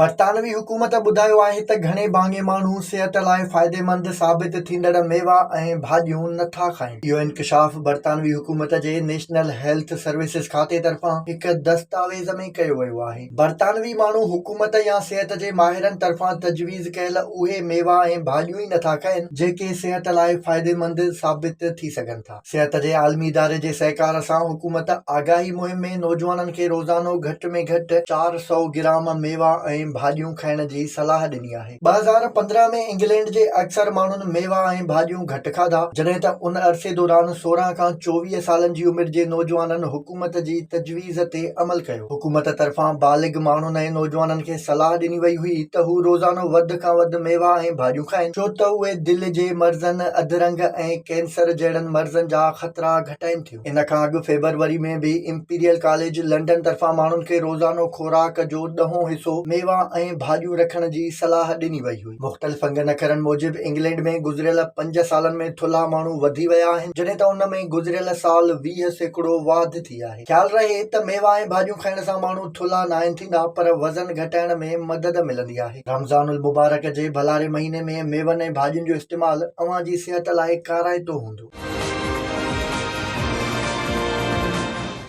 برطانوي حڪومت ٻڌايو آهي ته گهڻي ڀاڱي ماڻهو صحت لاء فائديمند ثابت ٿيندڙ ميوا ۽ ڀاڄيون نٿا کائين. اهو انڪشاف برطانوي حڪومت جي نيشنل هيلٿ سروسز کاتي طرفان هڪ دستاويز ۾ ڪيو ويو آهي. برطانوي ماڻهو حڪومت يا صحت جي ماهرن طرفان تجويز ڪيل اهي ميوا ۽ ڀاڄيون ئي نٿا کائين جيڪي صحت لاء فائديمند ثابت ٿي سگهن ٿا. صحت جي عالمي اداري جي سهڪار سان حڪومت آگاهي مهم ۾ نوجوانن کي روزانو گهٽ ۾ گهٽ 400 گرام ميوا ۽ ڀاڄيون کائڻ جي صلاح ڏني آهي. 2015 ۾ انگلينڊ جي اڪثر ماڻهن ميوا ۽ ڀاڄيون گهٽ کاڌا، جڏهن ته ان عرصي دوران 16 کان 24 سالن جي عمر جي نوجوانن حڪومت جي تجويز تي عمل ڪيو. حڪومت طرفان بالغ ماڻهن ۽ نوجوانن کي صلاح ڏني وئي هئي ته هو روزانو وڌ کان وڌ ميوا ۽ ڀاڄيون کائين، ڇو ته اهي دل جي مرضن، اڌرنگ ۽ ڪينسر جهڙن مرضن جا خطرا گهٽائين ٿيون. ان کان اڳ فيبروري ۾ به امپيريل ڪاليج لنڊن طرفان ماڻهن کي روزانو خوراڪ جو ڏهون حصو ميوا ۽ ڀاڄيون رکڻ جي صلاح ڏني وئي هئي. مختلف انگن اکرن موجب انگلينڊ ۾ گذريل پنج سالن ۾ ٿلها ماڻهو وڌي ويا آهن، جڏهن ته ان ۾ گذريل سال 20% واڌ ٿي آهي. خيال رهي ته ميوا ۽ ڀاڄيون کائڻ سان ماڻهو ٿلها ناهن ٿيندا پر وزن گهٽائڻ ۾ مدد ملندي آهي. رمضان المبارڪ جي ڀلاري مهيني ۾ ميون ۽ ڀاڄين جو استعمال اوهان جي صحت لاء ڪارائتو هوندو.